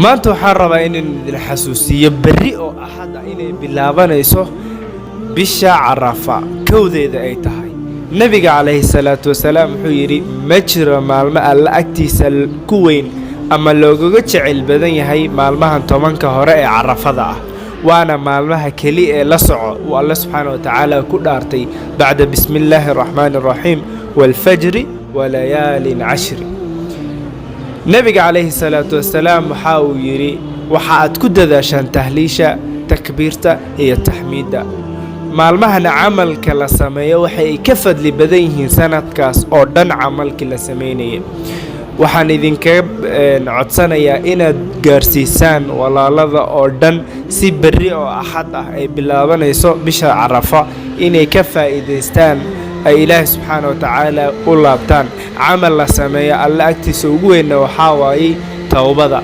Maanta waxaan rabaa inaan idin xasuusiiyo berri oo Axad ah inay bilaabanayso bisha Carafa, kowdeeda ay tahay. Nebiga calayhi salaatu wasalaam wuxuu yidhi: ma jiro maalmo Alle agtiisa ku weyn ama loogaga jecel badan yahay maalmahan 10-ka hore ee Carafada ah, waana maalmaha keli ee la soco uu Alle subxaana wa tacaala ku dhaartay bacda bismi illaahi araxmaani araxiim: waalfajri walayaalin cashri. Nebiga calayhi salaatu wasalaam waxa uu yidhi: waxa aad ku dadaashaan tahliisha, takbiirta iyo taxmiidda. Maalmahana camalka la sameeyo waxay ka fadli badan yihiin sanadkaas oo dhan camalkii la samaynayay. Waxaan idinkaga codsanayaa inaad gaarsiisaan walaalada oo dhan si berri oo Axad ah ay bilaabanayso bisha Carafa inay ka faa'iidaystaan, ay Ilaahay subxaana wa tacaala u laabtaan. Camal la sameeyo Alle agtiisa ugu weynna waxaa waayey towbada.